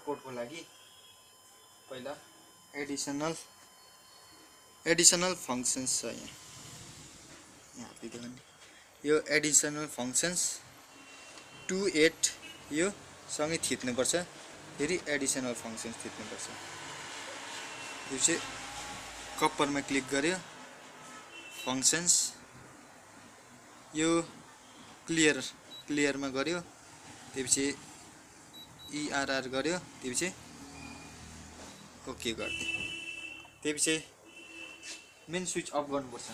सपोर्टको लागि पहिला additional functions छ यहाँ देख्नु यो एडिसनल फङ्सन्स 28 यो सँगै थिच्नुपर्छ फेरि एडिसनल फङ्सन्स थिच्नुपर्छ यो चाहिँ कप्परमा क्लिक गर्यो फङ्सन्स यो क्लियरमा गर्यो त्यसपछि ERR गर्यो त्यसपछि ओके गरिदियो त्यसपछि मेन स्विच अफ गर्नुपर्छ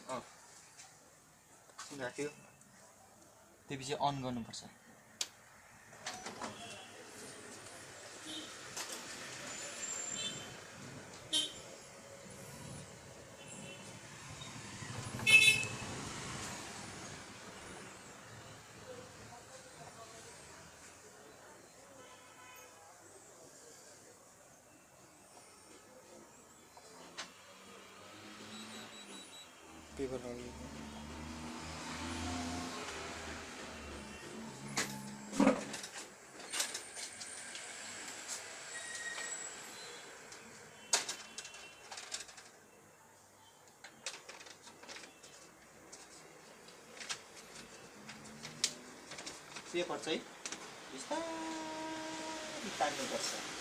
अफ राख्यो त्यसपछि अन गर्नुपर्छ पेपर लग्यो पेपर चाहिँ बिस्तारै तान्नुपर्छ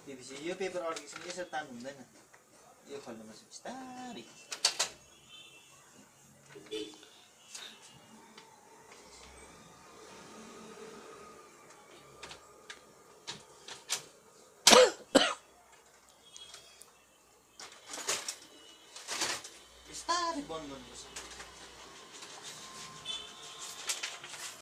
त्यसपछि यो पेपर अड्केपछि यसरी तान्नु हुँदैन यो खोल्नुपर्छ बिस्तारै बिस्तारै बन्द गर्नुपर्छ